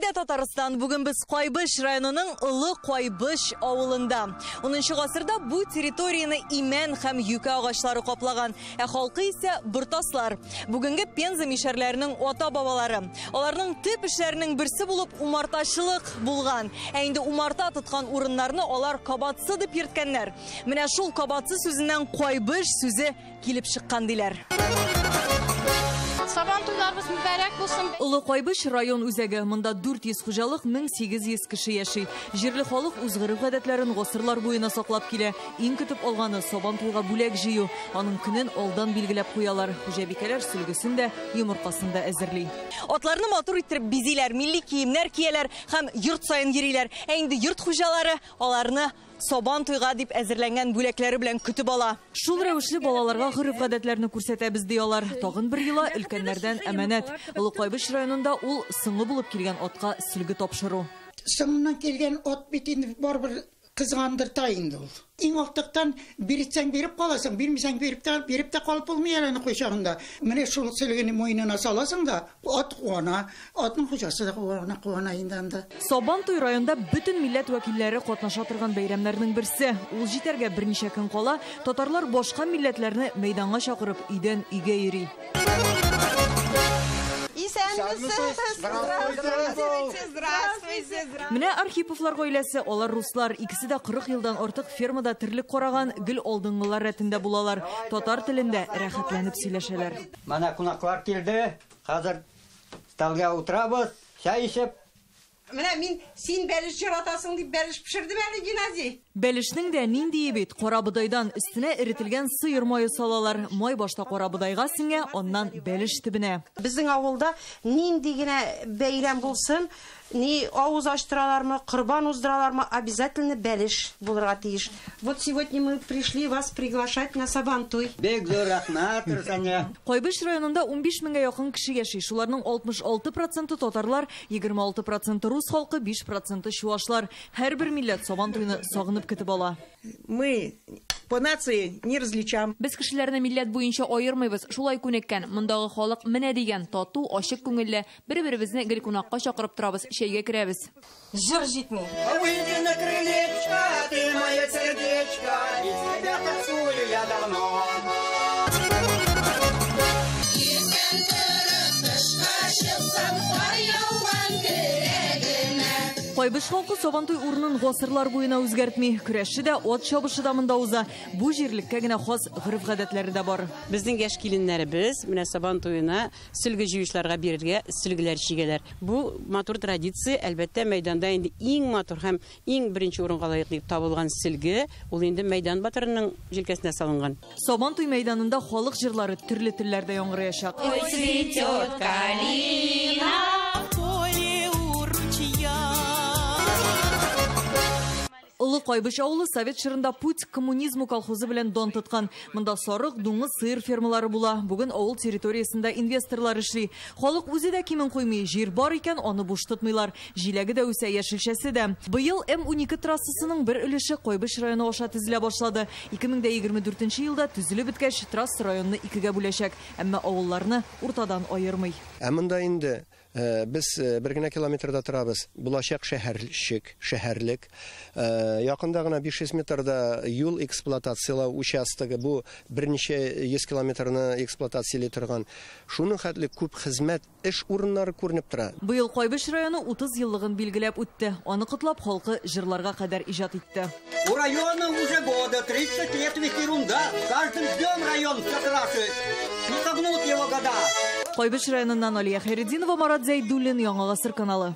Исәнлектә, Татарстан! Бүген без Кайбыч районының Олы Кайбыч авылында. 10 гасырда бу территорияне имән һәм юкә агачлары каплаган, ә халкы исә бортаслар. Бүгенге Пенза мишәрләренең ата-бабалары. Аларның төп эшләренең берсе булып умартачылык булган. Ә инде умарта тоткан урыннарны алар кабатсы дип йөрткәннәр. Менә шул кабатсы сүзеннән Кайбыч сүзе килеп чыккан диләр. Сабан туйларыбыз мөбарәк булсын. Олы Кайбыч район үзәге. Монда 400 хуҗалык, 1800 кеше яши. Җирле халык үз гореф-гадәтләрен гасырлар буена саклап килә. Иң көтеп алганы Сабан туйга бүләк җыю. Аның көнен алдан билгеләп куялар. Хуҗабикәләр сөлгесен дә, йомыркасын да әзерли. Атларны матур иттереп бизиләр, милли киемнәр кияләр һәм йорт саен йөриләр. Ә инде йорт хуҗалары аларны Сабан туйга дип әзерләнгән бүләкләре белән көтеп ала. Шул рәвешле балаларга гореф-гадәтләрне күрсәтәбез, ди алар. Тагын бер йола өлкәннәрдән әманәт. Олы Кайбыч районында ул соңгы булып килгән атка сөлге тапшыру. Соңыннан килгән ат бит инде барыбер кызгандырта инде ул. Иң артыктан бирсәң биреп каласың, бирмисәң биреп тә калып булмый әле аны кайчагында. Менә шул сөлгене муенына саласың да, ат куана, атның хуҗасы да куана инде анда. Сабан туй районда бөтен милләт вәкилләре катнаша торган бәйрәмнәрнең берсе. Ул җитәргә берничә көн кала, татарлар башка милләтләрне мәйданга чакырып, өйдән өйгә йөри. Исәнмесез! Здравствуйте, здравствуйте. Менә Архиповлар гаиләсе, алар руслар, икесе дә 40 елдан артык фермада терлек караган, гел алдынгылар рәтендә булалар. Татар телендә рәхәтләнеп сөйләшәләр. Менә кунаклар килде, хәзер столга утырабыз, чәй эчеп. Менә мин син бәлеш яратасың дип бәлеш пешердем әле, Геннадий. Бәлешнең дә ниндие бит, карабодайдан өстенә эретелгән сыер мае салалар. Май башта карабодайга сеңә, аннан бәлеш төбенә. Безнең авылда нинди генә бәйрәм булсын, ни авыз ачтыралармы, корбан уздыралармы, обязательно бәлеш булырга тиеш. Вот сегодня мы пришли вас приглашать на Сабантуй. Бик зур рәхмәт, Рушания. Кайбыч районында 15 меңгә якын кеше яши. Шуларның 66% татарлар, 26% рус халкы, 5% чуашлар. Һәрбер милләт Сабан туйны сагынып көтеп ала. Мы по нации не различаем. Без кешеләрне милләт буенча аермыйбыз. Шулай күнеккән. Мондагы халык менә дигән тату, ачык күңелле. Бер-беребезне гел кунакка чакырып торабыз, чәйгә керәбез. Җыр җитми. Выйди на крылечко, ты мое сердечко, ведь тебя танцую я давно. Кайбыч халкы Сабантуй урынын гасырлар буена үзгәртми. Көрәше дә, ат чабышы да монда уза. Бу җирлеккә генә хас гореф-гадәтләре дә бар. Безнең яшь киленнәребез менә Сабан туена сөлге җыючыларга бирергә сөлгеләр чигәләр. Бу матур традиция, әлбәттә, мәйданда инде иң матур һәм иң беренче урынга лаек дип табылган сөлге, ул инде мәйдан батырының җилкәсенә салынган. Сабантуй мәйданында халык җырлары төрле телләрдә яңгыраячак. Ой, цветет калина в поле у ручья. Олы Кайбыч авылы совет чорында Путь к коммунизму колхозы белән дан тоткан. Монда сарык, дуңгыз, сыер фермалары була. Бүген авыл территориясендә инвесторлар эшли. Халык үзе дә кимен куймый. Җир бар икән, аны буш тотмыйлар. Җиләге дә үсә, яшелчәсе дә. Быел М12 трассасының бер өлеше Кайбыч районы аша төзелә башлады. 2024 елда төзелеп беткәч, трасса районны икегә бүләчәк. Әмма авылларны уртадан аермый. Ә монда инде без бер генә километрда торабыз. Булачак шәһәрчек, шәһәрлек. Якында гына 500 метрда юл эксплуатациялау участогы, бу берничә 100 километрны эксплуатациялый торган. Шуның хәтле күп хезмәт, эш урыннары күренеп тора. Быел Кайбыч районы 30 еллыгын билгеләп үтте. Аны котлап халкы җырларга кадәр иҗат итте. У района уже года 30 лет ведь ерунда. Каждым днем район все краше. Не согнут его года. Кайбыч районыннан Алия Хәйретдинова, Марат Зәйдуллин, Яңа Гасыр каналы.